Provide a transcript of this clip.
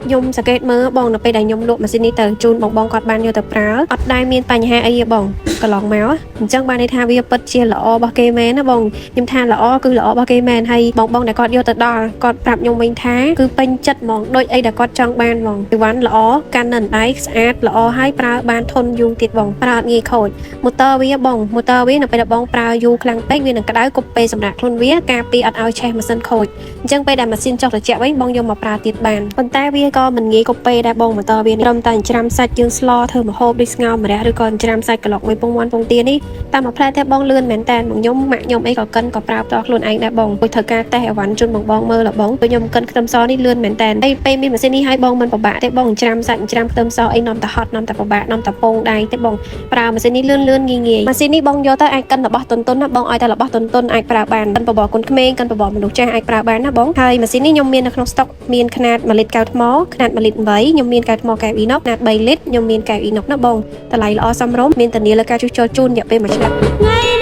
ខ្ញុំសង្កេតមើលបងនៅពេលដែលខ្ញុំលក់ម៉ាស៊ីននេះទៅជូនបងបងគាត់បានយកទៅប្រើអត់ដែលមានបញ្ហាអីទេបងកន្លងមកអញ្ចឹងបានន័យថាវាពិតជាល្អរបស់គេមែនណាបងខ្ញុំថាល្អគឺល្អរបស់គេមែនហើយបងបងដែលគាត់យកទៅដល់គាត់ប្រាប់ខ្ញុំវិញថាគឺពេញចិត្តហ្មងដូចអីដែលគាត់ចង់បានហ្មងអីវ៉ាន់ល្អកាន់នៅដៃស្អាតល្អហើយប្រើបានធន់យូរទៀតបងប្រើអត់ងាយខូច ម៉ូទ័រវាបងម៉ូទ័រវានៅពេលដែលបងប្រើយូរខ្លាំងពេកវានឹងក្តៅគប់ពេលសម្រាប់ខ្លួនវាការពារអត់ឲ្យឆេះម៉ាស៊ីនខូចអញ្ចឹងពេលដែលម៉ាស៊ីនចុះត្រជាក់វិញបងយកមកប្រើទៀតបានប៉ុន្តែវាក៏មិនងាយគប់ពេលដែរបងម៉ូទ័រវានេះត្រឹមតែចិញ្ច្រាំសាច់យើងស្លធ្វើម្ហូបដូចស្ងោរម្រះឬក៏ចិញ្ច្រាំសាច់ក្លុកមួយពងមាន់ពងទានេះតាមមួយផ្លែទេបងលឿនមែនតើបងខ្ញុំម៉ាក់ខ្ញុំអីក៏កិនក៏ប្រើផ្ទាល់ខ្លួនឯងដែរបងព្រោះត្រូវការតេស្តអីវ៉ាន់ជូនបងបងមើលឡបងព្រោះខ្ញុំកិនខ្ទឹមសនេះលឿនមែនតើហើយពេលមានម៉ាស៊ីននេះឲ្យបងមិនពិបាកទេបងចិញ្ច្រាំសាច់ចិញ្ច្រាំខ្ទឹមសអីនាំតែហត់នាំតែពិបាកនាំតែពងដៃទេបង ប្រើម៉ាស៊ីននេះលឿនលឿនងាយងាយម៉ាស៊ីននេះបងយកទៅអាចកិនរបស់តុនតុនណាបងឲ្យតែរបស់តុនតុនអាចប្រើបានកិនបបរគុនក្មេងកិនបបរមនុស្សចាស់អាចប្រើបានណាបងហើយម៉ាស៊ីននេះខ្ញុំមាននៅក្នុងស្តុកមានຂະຫນាត1លីត្រកែវថ្មຂະຫນាត1លីត្រ8ខ្ញុំមានកែវថ្មកែវអ៊ីណុកຂະຫນាត3លីត្រខ្ញុំមានកែវអ៊ីណុកណាបងតម្លៃល្អសមរម្យមានធានាលើការជួសជុលជូនរយៈពេល1ឆ្នាំ ថ្ងៃ